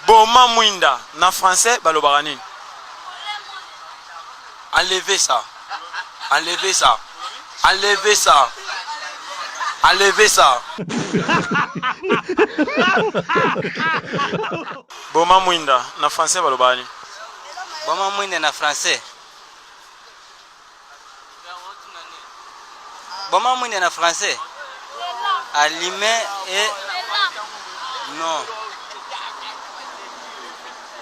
Boma mwinda na français balobaka nini? Enlevez ça. Enlevez ça. Enlevez ça. Enlevez ça. Boma mwinda na français balobaka nini? Boma mwinda na français. Boma mwinda na français. Allumer et non.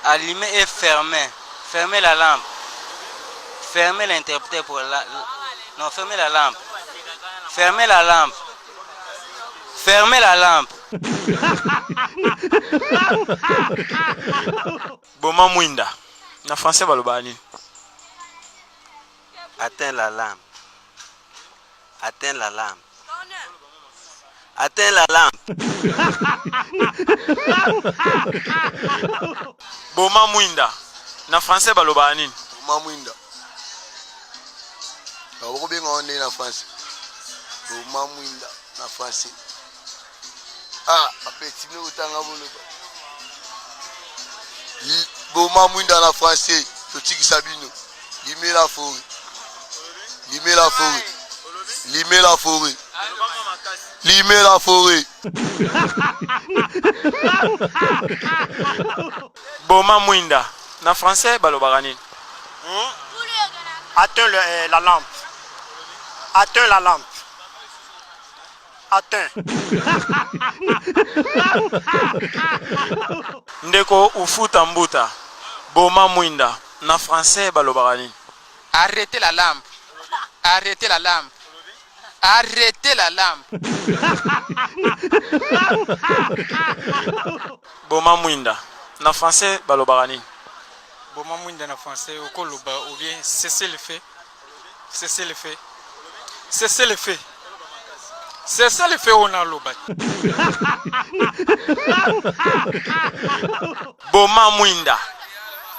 Allumer et fermer. Fermer la lampe. Fermer l'interrupteur pour la non, fermer la lampe. Fermer la lampe. Fermer la lampe. Boma mwinda na français balobaka nini? Atteins la lampe. Atteins la lampe. Atteins la lampe. Boma mwinda na français balobaka nini? Boma mwinda. Bakobenga ngo ndenge na français. Boma mwinda na français. Ah, apeti bino kotanga boloba. Boma mwinda na français totikisa bino. Limela forêt. Limela forêt. Limela forêt. Limela forêt. Boma mwinda na français balobaka nini? Hmm? Atteins le, euh, la lampe. Atteins la lampe. Atteint. Ndeko ufuta mbuta boma mwinda na français balobaka nini? Arrêtez la lampe. Arrêtez la lampe. Arrêtez la lampe. Boma mwinda na français balobaka nini? Boma mwinda na français okoloba ou bien cessez le feu. Cessez le feu. Cessez le feu. Cessez le feu oyo naloba. Boma mwinda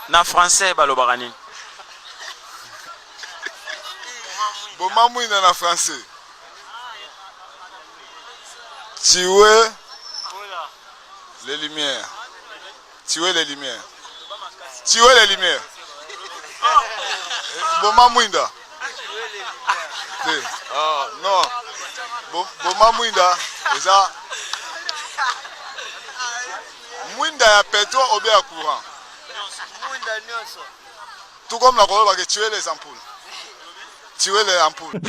na français balobaka nini? Boma mwinda na français. Tuer les lumières. Tuer les lumières. Tuer les lumières. Boma mwinda. Te. Ah, non. Boma mwinda eza mwinda ya pétrole ou bien ya courant. Mwinda nyonso. Tout comme na koloba que tuer les ampoules. Tuer les ampoules.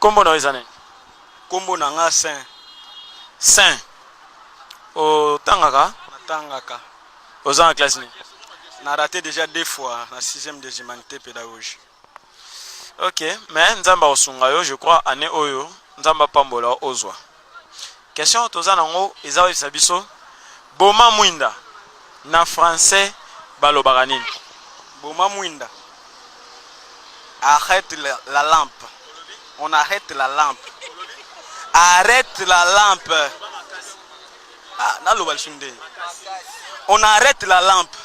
Kombo na yo eza nani? Kombo na nga Saint. Saint. Otangaka? Natangaka. Oza na classe nini? Na raté déjà deux fois na sixième des humanités pédagogie. Ok, mais Nzambe akosunga yo, je crois année oyo Nzambe apambola yo ozwa. Question toza nango eza oyebisa biso boma mwinda na français balobaka nini? Boma mwinda. Arrête la, la lampe. On arrête la lampe. Arrête la lampe. Ah, naloba lisusu nde. On arrête la lampe.